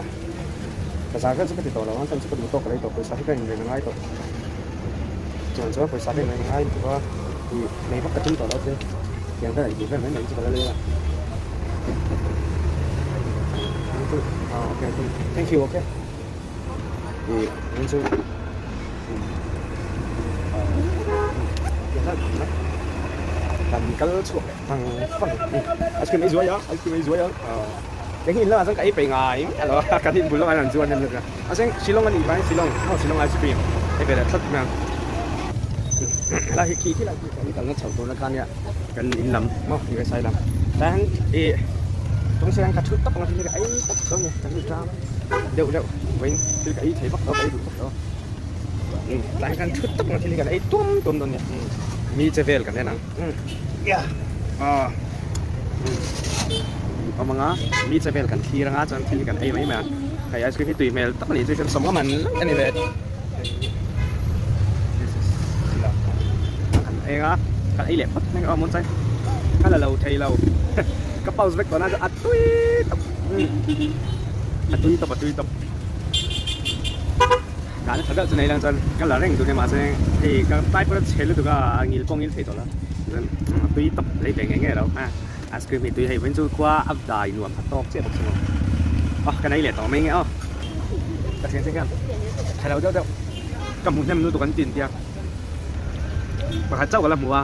bazar vel chu ka ti tawh lo ang chuan chu ka duh tawk ka lei tawh pawisa hi ka inren a ngai tawh chuan chuan pawisa ka inren a ngai lutuk a ih nei vak ka tum tawh lo che tiang vel intih vel mai mai chu ka la lei a okay thank you okay. Ih heng chu kan kal chhuak leh fang fang ice cream ei zuai a ice cream ei zuai a eng hi in lamah chuan ka ei peih ngai miah lo a kan inbul lamah hian an zuar em em a a cheng shillong a nih vangin shillong maw shillong ice cream ei ve leh tlat mai ang helai hi khi khilai khi kan kalna chho turna kha nia kan in lam maw U_S_I lam tlai hian ih tawng hian ka thut tawp ang a thil hi ka ei tawp dawn a ni kan inṭam. deuh deuh vawiin thil ka ei thei vak lo ka ei duh vak lo umm tlai hian thut tak thil hi kan ei tuam tuam dawn nia umm mi che vel kan en ang umm yeah ah umm awm anga mi che vel kan thlir anga chuan thil hi kan ei mai mai a hei ice cream hi tui hmel tak a ni chu hian sawm a man a ni ve this is kan ei anga kan ei leh phawt mai ang aw mawn chai ka la lo thei lo ka pause vek tawh na chu a tui tawp. A tui tawp a tui tawp. Nghahna tha deuh chu nei lang chuan ka la reng tur nia mahse hei ka type a chhe lutuk a a ngil pawh ngil thei tawh lo chuan a tui tawp lei ve ngei ngei lo a ice cream hi tui hei vawiin chu khua a dai nuam khat tawk chiah bawk si maw aw ka nei leh tawh mai nge aw ka thian te hian tha lo deuh deuh ka hmu hnem lutuk an tin tia pakhat chauh ka la hmu a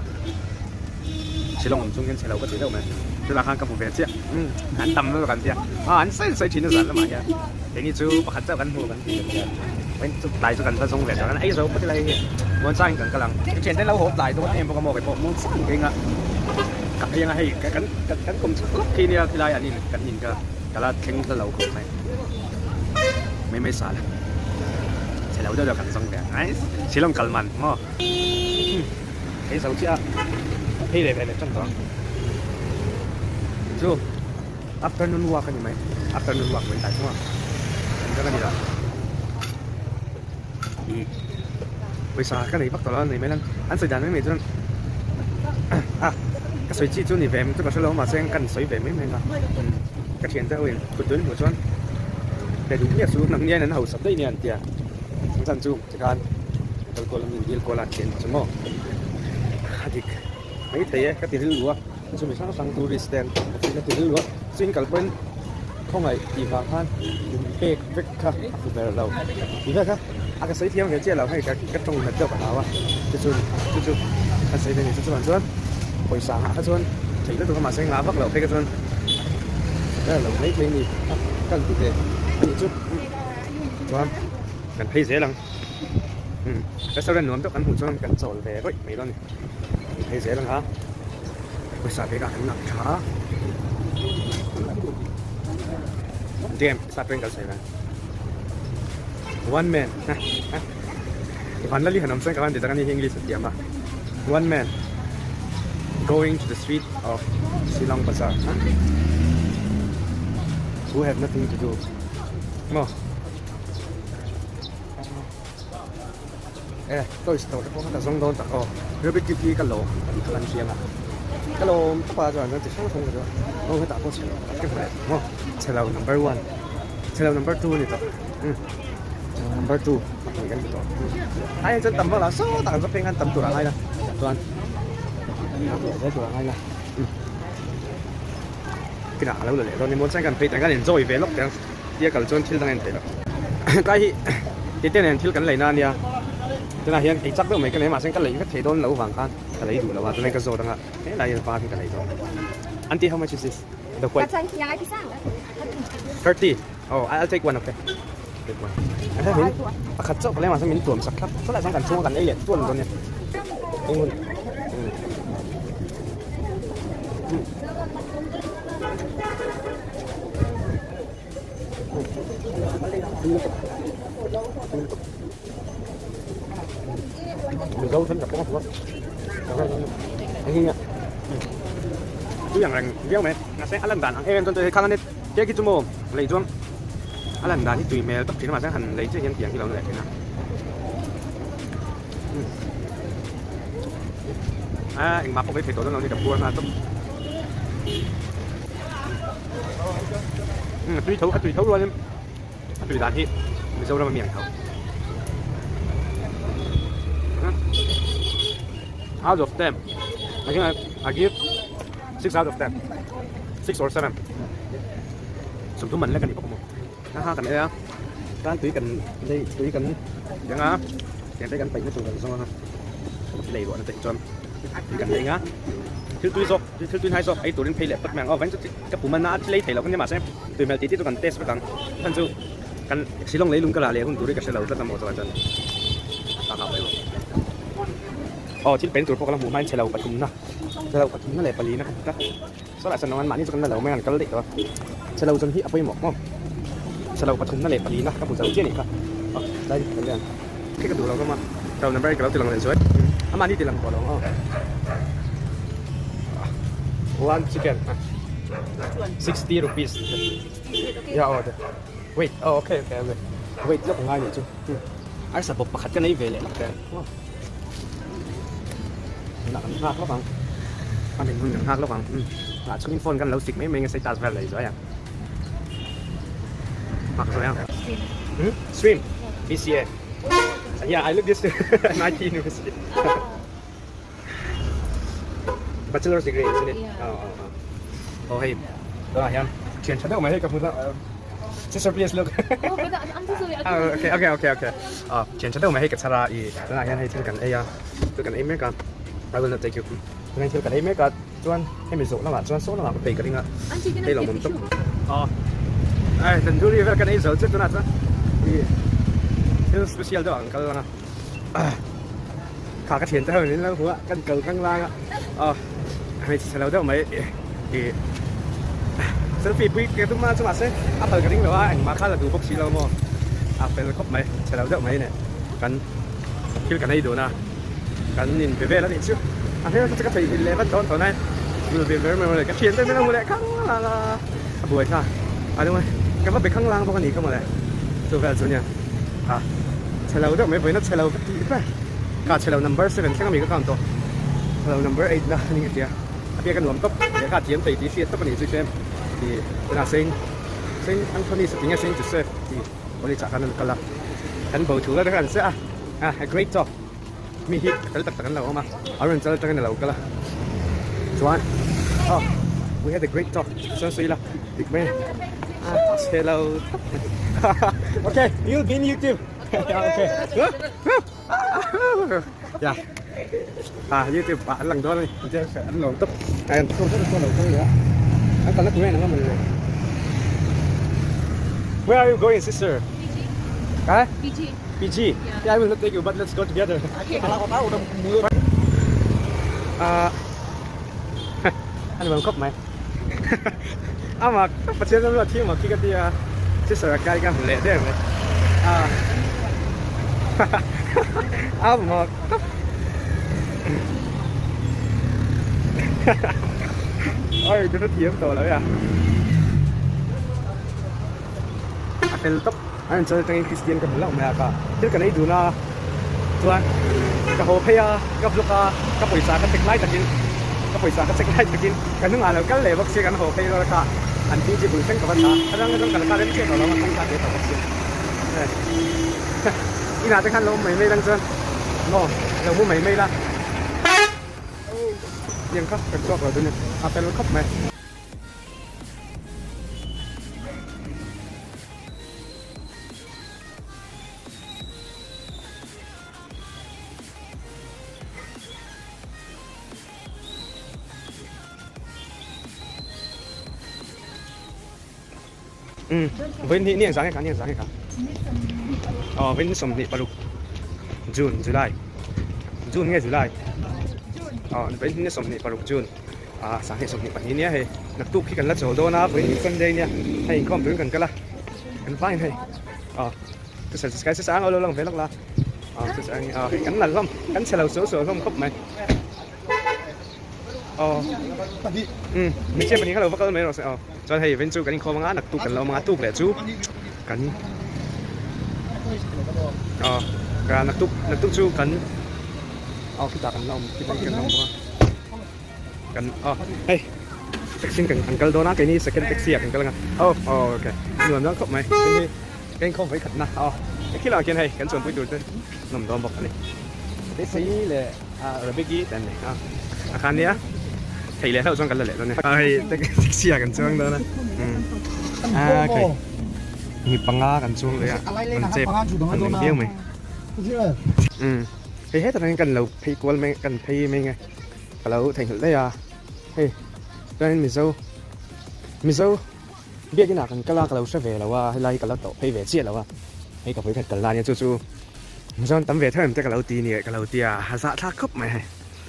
Shillong awm chung hian chhe lo ka ti deuh mai chutah khan ka hmu ve chiah an tam lutuk an tia aw an sawi sawi thin a zan lamah hian keini chu pakhat chauh kan hmu kan ti kan tia vawiin chu tlai chu kan va zawng ve tawh an ei zo phawt ila hei hi muangchangin kan kal ang ka thiante lo haw tlai dawn em bawk a maw keipawh muangchang ka inga ka phei anga hei kan kan kawm chhak lawk khi nia khilai an in kan in kha ka la thleng hla lo khawp mai mai mai sal chhe lo deuh deuh kan zawng ve ang ai Shillong kal man maw. Hei zo chiah a phei leh ve leh tan tawh ang chu afternoon walk a ni mai afternoon walk mai tlai chunga kan kal a ni lo ih pawisa ka nei vak tawh lo a nei mai lan an sawi dan mai mai chuan a ka sawi chi chu ni ve chu ka hre lo mahse kan sawi ve mai mai a ka thian te ho in kut tun hmuh chuan pe duh miah chu nang nian an hausak daih nia an tia chan chu. Tikhan kal kual in dil kual a thian chu maw a dik mai thei e ka ti rilru a chumi hrang hrang tourist te an ka ti rilru a chuin kal pawhin khawngaih tih vang khan in pek vek kha a fu ber lo tih vek a a ka sawi thiam ve chiah lo hei ka ka tawng nghet deuh ka hlau a chu chu chu chu ka sawi ve ni chu chuan chuan pawisa ngah kha chuan theih lutuk a mahse ngah vak loh phei kha chuan ber lo mai thei a ni a ka ti ve a nih chu chuan. Kan phei zel ang umm restaurant nuam deuh kan hmuh chuan kan chawl ve rawih mai dawn a ni kan phei zel ang a pawisa bag ah kan ngak tha a game start reng kal sawi ve one man ha ha vanlali han awm chuan ka van ti tak a ni hi english a thiam a one man going to the street of Shillong Bazaar who have nothing to do maw. E toys tawh te pawh kha ka zawng dawn tak aw Rubik cube hi ka lawm tih kha kan hriang a ka lawm tawp a chuan chi hrang hrang ka chuan aw hetah pawh chhe lo pakhat ka hmu leh tawh maw chhe lo number one chhe lo number two a ni tawh umm chhe lo number two pahnih kan ti tawh ai chuan tam vak lo sawtah kan va phei khan tam tur a ngai la chuan leh zel tur a ngai la umm kinah a lo la leh dawn a ni maw chuan kan phei kan enjoy ve lawk teh ang. Tia kal chuan thil dang a en theih loh. Tlai hi tete nen thil kan lei na ania. Tunah hian ei chak deuh mai ka nei a mahse ka lei vek thei dawn loh vang khan ka lei duh lo a tunah hian ka zawt anga helai hian var hi ka lei dawn. Aunty how much is this? The white. 30. Oh, I'll take one okay. Take one. Min pakhat chauh ka lei mahse min tuam sak thlap. Chulai chuan kan chhunga kan ei leh tuan dawn nia. Eng hun. Mizo then ka pawng a tui ang reng viau mai mahse a lan dan ang em em chuan hei khang a ni cake hi chu maw lei chuan a lan dan hi tui hmel tak thin a mahse han lei chiah hian tiang hi lo ni leh thin a a engmah pawh ka ei thei tawh dawn lo ni ka puar nghal tawp. A tui tho a tui tho rualin a tui dan hi Mizoram a mi ang tho out of 10 I think I give 6 out of 10 6 or 7 sawmthum man lek a ni bawk maw a ha kan ei a tan tui kan lei tui kan deng a tiang te kan paih na tur kan zawng a lei ruah na te hi chuan tui kan lei ang a thil tui zawk Thil tui hnai zawk ei turin phei leh phawt mai ang aw vawiin chu ka pum a na a thil ei thei lo kha nia mahse tui hmel tih tih chu kan test vek ang chhan chu kan Shillong leilung ka lah leh hun tur hi ka hre lo tlat a maw chuan chuan ka hau mai bawk aw thil pen tur pawh ka la hmuh hmain chhe lo pathumna chhe lo pathumna leh palina ka hmu tlat sawlai sawn ang mahni chu kan la lo mai ang kal daih tawh a chhe lo zawn hi a pawimawh maw chhe lo pathumna leh palina ka hmu zo chiah a nih kha aw tlai kan leh ang khi ka duh lo hlawm a chhe lo number hi ka lo ti lang leh zuai amah ni ti lang tawh lo ang aw. One chicken. 60 rupees. Yeah, oh, wait. Oh, okay, okay, okay. Wait, lok ngai ni chu. Ai sa bawp pakhat ka nei ve leh lak te. Na kan nghak lok ang. A min hun kan nghak lok ang. Na chungin phone kan lo sik mai mai nge status vel lei zuai ang. Nghak zuai ang. Stream. BCA. Yeah, I look this to MIT University. Bachelor's degree, isn't it? Yeah. Oh, oh, oh. Oh, hei. Tunah hian thian tha deuh mai hei ka hmu ta. Sister, please look. Oh, but I'm so sorry. Oh, okay, okay, okay, okay. Ah, thian tha deuh mai hei ka chhar a, i tunah hian hei thil kan ei a, thil kan ei mek a. I will not take you. Tunah hian thil kan ei mek a, chuan hemi zawh lamah chuan saw lamah ka phei ka ring a. Hei lo awm tawp. Aw, ai tandoori vel kan ei zo chiah tunah chuan i thil special deuh ah kan kal lang a. Kha ka thian te ho in lo hmu a, kan kal kang lang a, aw hmeichhe chhe lo deuh mai i selfie pui ka tum a chu mahse a phal ka ring lo a engmah kha la duh bawk si lo maw a fel khawp mai chhe lo deuh mai neh kan thil kan ei dun a kan in be vel a nih chu a hmel kha chu ka theihnghilh leh vat dawn tawh nai will be very memorable ka thian te min lo hmu leh khang lang a a buai kha a nung a ka va be khang lang bawk a nih kha mawle chu vel chu nia a. Chhe lo deuh mai vawiin a chhe lo ka tih ber ka chhe lo number seven thleng ami ka count tawh chhe lo number eight na ani ka tia a biak a nuam tawp lehkha a thiam thei tih hriat tawp a nih chu tlem tih tunah Saint Saint Anthony sa tinge Saint Joseph tih college ah khan an kal a kan bo thu vel te kha an seh a ah a great talk mi hi fel tak tak an lo awm a a rawn chal atangin a lo kal a chuan oh we had a great talk chuan sawi ila dik mai a chhe lo tawp mai okay you'll be in youtube okay yeah ah youtube ah an lang dawn a ni an lawm tawp ai an thur thur lo kal leh a an kalna tur en ang a mawni where are you going sister huh PG PG yeah I will not take you but let's go together ah a ni bang khawp mai ama Pathian ram lo thil mak khi ka ti a sister a kai ka hmu leh der mai ah a mak tawp oi ka hrethiam tawh lo ya a fel tawp. An inchal atangin Kristian ka hmu hlauh mai a ka thil kan ei dun a chuan ka haw phei a ka vlog a ka pawisa ka check lai takin ka pawisa ka check lai takin ka hnungah lo kal leh bawk sia kan haw phei rual kha an PG bul thleng ka va thla a rang atang ka la kha rem chiah tawh lo a kawng kha a te tawh bawk sia inah te khan lo awm mai mai lang chuan maw lo mu mai mai la tiang kha kan chhuak lo dun a fel khawp mai. Umm vawiin hi ni engzah nge kha ni engzah nge kha aw vawiin ni 26 June July June nge July aw vawiin ni 26 June. Ah sangha 22 nia hei naktuk khi kan la chawl dawn a vawiin Sunday nia hei inkhawm turin kan kal a kan fine hei aw chu sel sky sang lo lang ve lawk la aw chu sang aw hei kan la hlawm kan chhe lo suau suau hlawm khawp mai aw um hmeichhia pahnih kha lo va kal mai rawh se aw chuan hei vawiin chu kan inkhawm anga naktuk kan lo awm anga tuk leh chu kan aw naktuk naktuk chu kan aw khitah kan la awm khitah kan la awm bawk a. Kan aw hei taxi in kan kal dawn a keini second taxi ah kan kal anga aw aw ok nuam dawn khawp mai tin hi ka inkhawm vawi khatna aw hekhilh ah khian hei kan chuanpui tur te an awm dawn bawk a ni taxi leh Rebecca te an ni a a khan nia theih leh hlauh chuan kan la leh dawn a ni hei taxi ah kan chuang dawn a a ok mi panga kan chuang leh a an chep an reng viau mai hei hetah hian kan lo phei kual mai kan phei mai nge. Ka lo theihnghilh daih a, hei chuanin Mizo Mizo biakin ah kan kal a ka lo hre ve lo a helai ka la tawh phei ve chiah lo a, hei ka vawikhat kal na ania chu chu Mizo an tam ve theuh em te ka lo ti nia ka lo ti a, a zahthlak khawp mai hei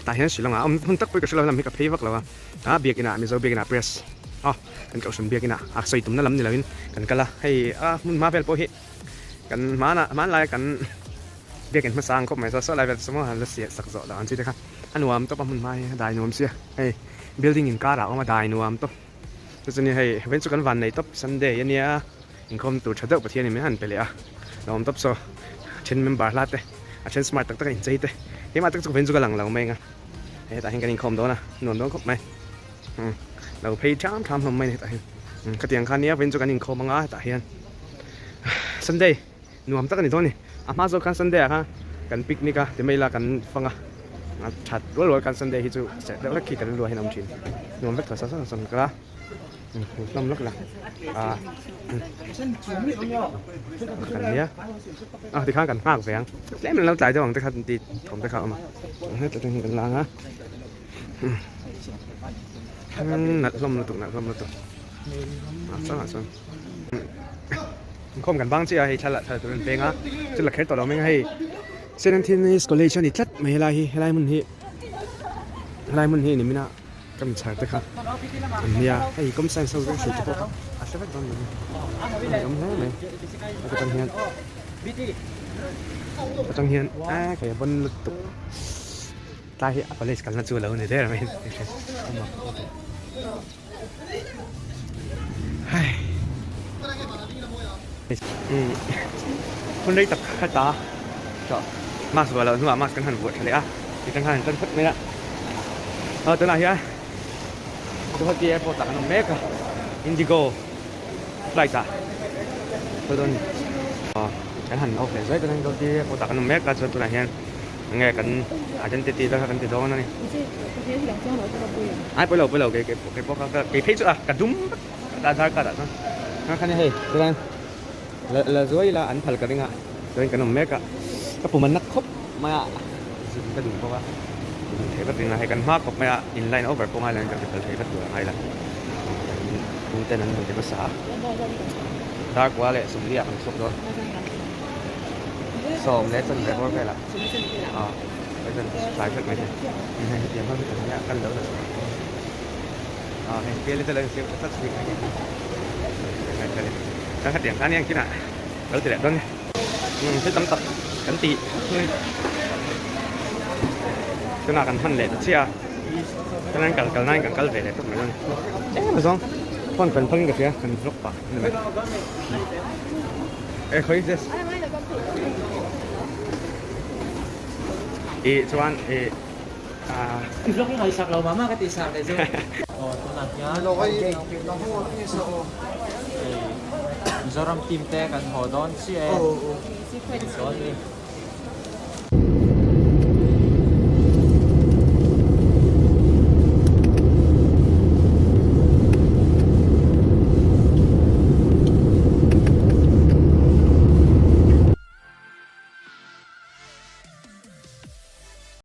tah hian Shillong ah awm hun tak pawh ka hre lo lam hi ka phei vak lo a, ah biakin ah Mizo biakin ah press aw kan kohhran biakin ah a sawi tumna lam ni lo in kan kal a, hei a hmun hma vel pawh hi kan hmanah hmanlai kan biakin hmasa ang khawp mai saw saw lai vel te chu maw han la siah sak zawh loh ang chi te kha. A nuam tawp a hmun hma hi a dai nuam sia hei building inkar ah a awm a dai nuam tawp chu chu nia hei vawiin chu kan van nei tawp sunday ania inkhawm tur tha deuh pathian in min han pe leh a lo awm tawp saw a then member hla te a then smart tak tak a inchei te keimah tak chu vawiin chu ka lang lo mai ang a hei hetah hian kan inkhawm dawn a nuam dawn khawp mai umm lo phei tham tham hlawm mai a ni hetah hian umm khatiang kha nia vawiin chu kan inkhawm anga hetah hian sunday. Nuam tak a ni dawn a ni. A hma zawk khan Sunday ah khan kan picnic a ti mai ila kan fang a, a that rual rual khan Sunday hi chu serh deuh hlek khi kan luah hian a awm thin. Nuam vek tho sa sa sa ka hlawm lawk la a kan nia a tikhan kan nghak ve ang tlem an lo tlai deuh ang te kha tih thawm te kha a awm a heta tang hian kan lang a nalh hlawm lutuk nalh hlawm lutuk a changah chuan inkhawm kan bang chiah a hei thla thla tur an peng a chu la kher tawh lo mai a hei Saint Anthony's College a ni tlat mai helai hi helai hmun hi helai hmun hi ni min a. Ka mi chhar te kha an nia hei com science ho vek hrui te pawh kha a hre vek dawn mai a awm hle mai heta tang hian heta tang hian a kei a bon lutuk tlai hi a college kalna chu a lo ni der mai hei hun rei tak kha ta mask vuah loh hnuah mask kan han vuah tha leh a ti khan han tan phawt mai a aw tunah hian Guwahati airport ah kan awm mek a Indigo flight ah kal dawn a ni aw kan han off leh zuai dawn a Guwahati airport ah kan awm mek a chuan tunah hian enge kan identity te kha kan ti dawn a ni ai pawilo pawilo kei kei pawh kha kei phei chu a ka dum vek Aadhaar card ah chuan kha nia hei chuan La la zuai ila an phal ka ring a, chuan kan awm mek a, ka pum a nak khawp mai a, zun ka duh bawk a, zun theih vat ring a, hei kan hma khawp mai a, in line over pawh ngai lo in kan ti phal thei vat tur a ngai la, pu ten an rawn ti hmasa a, dar kua leh sawmli ah kan chhuak dawn, sawm leh chanve bawr velah, aw chuan tlai vek mai thei, hei hetiang ho hi kan nia kal lo la chhuak. Aw hei bial te lo insiam tha tlat bik a ni chuan khatiang khan hian kinah lo ti leh dawn nia thil tam tak kan tih tunah kan hman leh ta chiah a chuan kal kal nan kan kal ve leh tawp mai dawn a ni eng zawng phone kan phawng in ka hria kan vlog pah a ni mai e khawi zes ih chuan ih. Vlog i ngaihsak lo mah mah ka tih sak leh zeuh. Aw tunah hian Mizoram team te kan haw dawn chiah e. Dawn ni.